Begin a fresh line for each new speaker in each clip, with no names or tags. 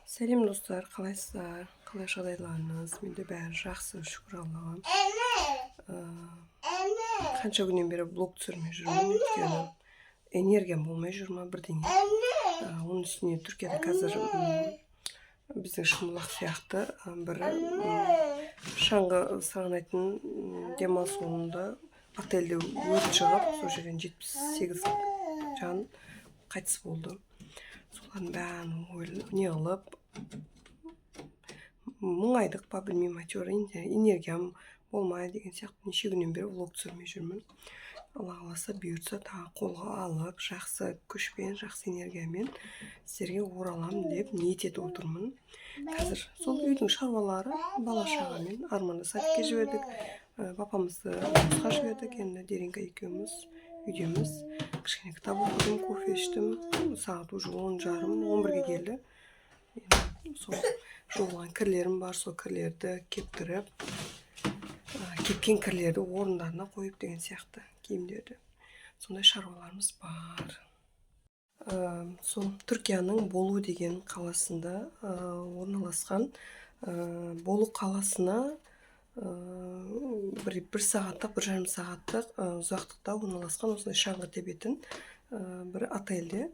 Сәлем, достар! Қалайсыздар, қалай жағдайларыңыз? Менде бәрі жақсы, шүкір Аллаға. Қанша күннен бері блог түсірмей жүрмін, өйткені энергиям болмай жүр ма, бірдеңе. Оның үстіне Түркияда қазір біздің Шымбұлақ сияқты бір шаңғы сырғанайтын демалыс орнында, отельде өрт шығып, сол жерден 78 жан қайтыс болды. Солардың бәрін не қылып, мұңайдық па, білмеймін, әйтеуір энергиям болмай деген сияқты, неше күннен бері влог түсірмей жүрмін. Алла қаласа, бұйыртса, тағы қолға алып, жақсы күшпен, жақсы энергиямен сіздерге ораламын деп ниет етіп отырмын. Қазір сол үйдің шаруалары, бала шағамен Арманды садикке жібердік, папамызды жұмысқа жібердік. Енді Деринка екеуміз үйдеміз. Кішкене кітап оқыдым, кофе іштім. Сағат уже 10:30, 11-ге келді. Енді сол жуылған кірлерім бар, сол кірлерді кептіріп, кепкен кірлерді орындарына қойып деген сияқты, киімдерді, сондай шаруаларымыз бар. Сол Түркияның Болу деген қаласында орналасқан. Болу қаласына бір сағаттық, 1,5 сағаттық ұзақтықта орналасқан осындай шаңғы тебетін бір отельде.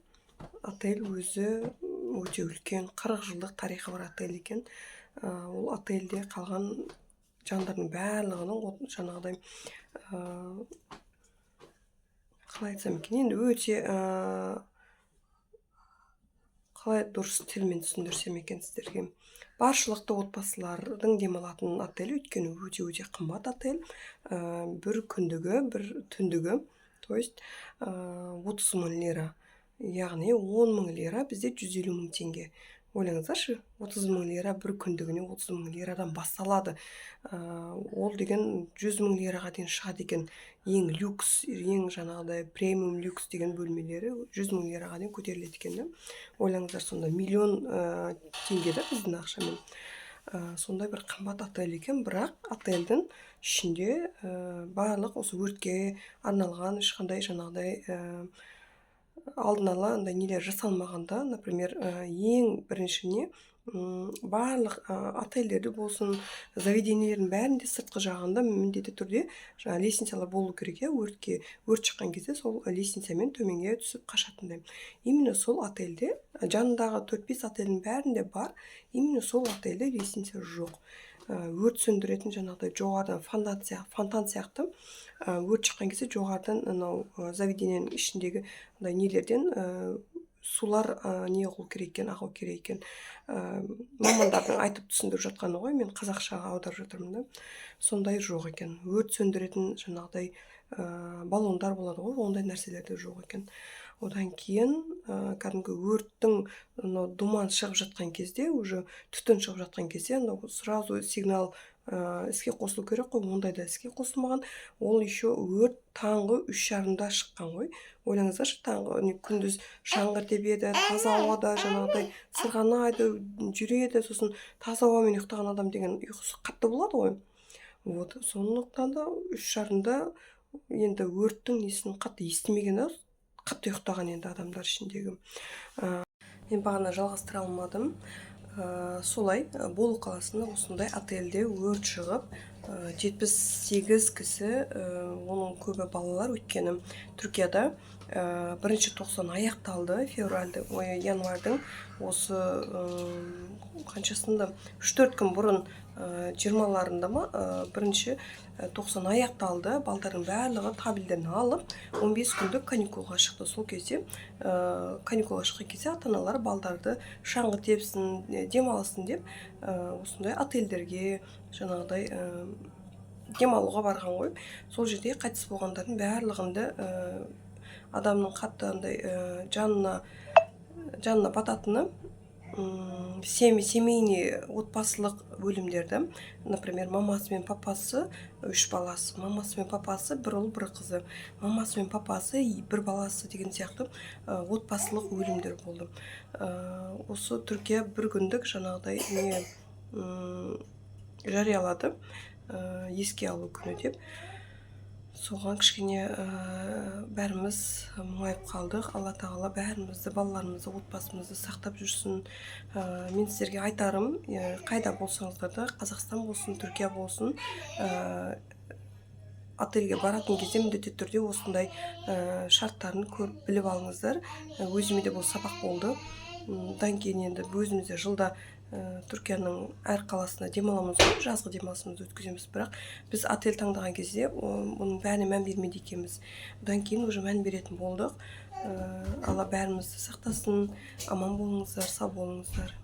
Отель өзі өте үлкен, 40 жылдық тарихы бар отель екен. Ол отельде қалған жандардың барлығының жаңағыдай, қалай айтсам екен енді, өте қалай дұрыс тілмен түсіндірсем екен сіздерге, баршылықты отбасылардың демалатын отель, өйткені өте өте қымбат отель. Бір күндігі, бір түндігі, то есть 30 000 лира, яғни 10 000 лира бізде 150 000 теңге. Ойлаңыздаршы, 30 000 лира, бір күндігіне 30 000 лирадан басталады. Ол деген 100 000 лираға дейін шығады екен. Ең люкс, ең жаңағыдай премиум люкс деген бөлмелері 100 000 лираға дейін көтеріледі екен да. Ойлаңыздар, сонда миллион теңге да біздің ақшамен. Сондай бір қымбат отель екен, бірақ отельдің ішінде барлық осы өртке арналған ешқандай жаңағыдай алдын ала андай нелер жасалмаған да. Например, ең бірінші не, барлық отельдерде болсын, заведениелердің бәрінде сыртқы жағында міндетті түрде жаңағы лестницалар болу керек, иә, өрт шыққан кезде сол лестницамен төменге түсіп қашатындай. Именно сол отельде, жанындағы төрт бес отельдің бәрінде бар, именно сол отельде лестница жоқ. Өрт сөндіретін жаңағыдай жоғарыдан фонтан сияқты, өрт шыққан кезде жоғарыдан анау заведениенің ішіндегі андай нелерден сулар не қылу керек екен, ағу керек екен. Мамандардың айтып түсіндіріп жатқаны ғой, мен қазақшаға аударып жатырмын да. Сондай жоқ екен. Өрт сөндіретін жаңағыдай баллондар болады ғой, ондай нәрселер де жоқ екен. Одан кейін кәдімгі өрттің мынау думан шығып жатқан кезде, уже түтін шығып жатқан кезде, анау сразу сигнал іске қосылу керек қой, ондай да іске қосылмаған. Ол еще өрт таңғы 3:30-да шыққан ғой. Ойлаңыздаршы, таңғы не, күндіз шаңғы тебеді, таза ауада жаңағыдай сырғанайды, жүреді, сосын таза ауамен ұйықтаған адам деген ұйқысы қатты болады ғой. Вот сондықтан да 3:30-да енді өрттің несін қатты естімеген да, қатты ұйықтаған енді адамдар ішіндегі. Мен бағана жалғастыра алмадым. Солай Болу қаласында осындай отельде өрт шығып, 78 кісі, оның көбі балалар, өйткені Түркияда бірінші тоқсан аяқталды, февральды, ой, январьдың осы қаншасында, 3-4 күн бұрын, 20-ларында ма, бірінші тоқсан аяқталды. Балдардың барлығы табельдерін алып, 15 күндік каникулға шықты. Сол кезде, каникулға шыққан кезде, ата аналар балдарды шаңғы тепсін, демалсын деп, осындай отельдерге жаңағыдай демалуға барған ғой. Сол жерде қайтыс болғандардың барлығында адамның қатты андай жанына бататыны семейный, отбасылық өлімдерді. Например, мамасы мен папасы, үш баласы, мамасы мен папасы, бір ұл, бір қызы, мамасы мен папасы, бір баласы деген сияқты отбасылық өлімдер болды. Осы Түркия бір күндік жаңағыдай не жариялады, еске алу күні деп. Соған кішкене бәріміз мұңайып қалдық. Алла тағала бәрімізді, балаларымызды, отбасымызды сақтап жүрсін. Мен сіздерге айтарым, қайда болсаңыздар да, Қазақстан болсын, Түркия болсын, отельге баратын кезде міндетті түрде осындай шарттарын көріп, біліп алыңыздар. Өзіме де бұл сабақ болды. Одан кейін енді өзіміз де жылда Түркияның әр қаласында демаламыз ғой, жазғы демалысымызды өткіземіз. Бірақ біз отель таңдаған кезде бұның бәріне мән бермейді екенбіз. Одан кейін уже мән беретін болдық. Алла бәрімізді сақтасын. Аман болыңыздар, сау болыңыздар.